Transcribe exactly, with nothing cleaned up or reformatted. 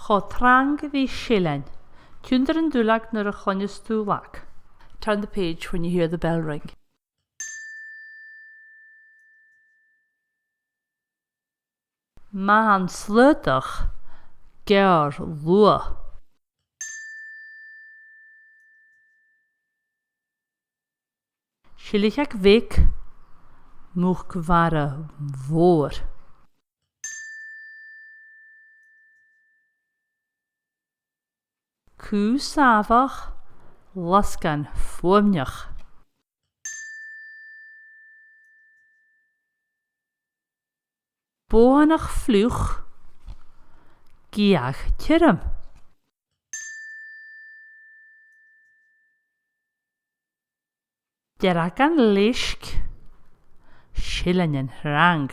Cho trang ri seillean. Tionndaidh an duilleag nuair a chluinneas tu lag. Turn the page when you hear the bell ring. Mathan slaodach, geàrr-luath. Silidheag bheag, muc-mhara mhòr. Cù sàmhach, lasgan fuaimneach. Boireannach fliuch, geadh tioram. Dragan leisg, seilleanan trang.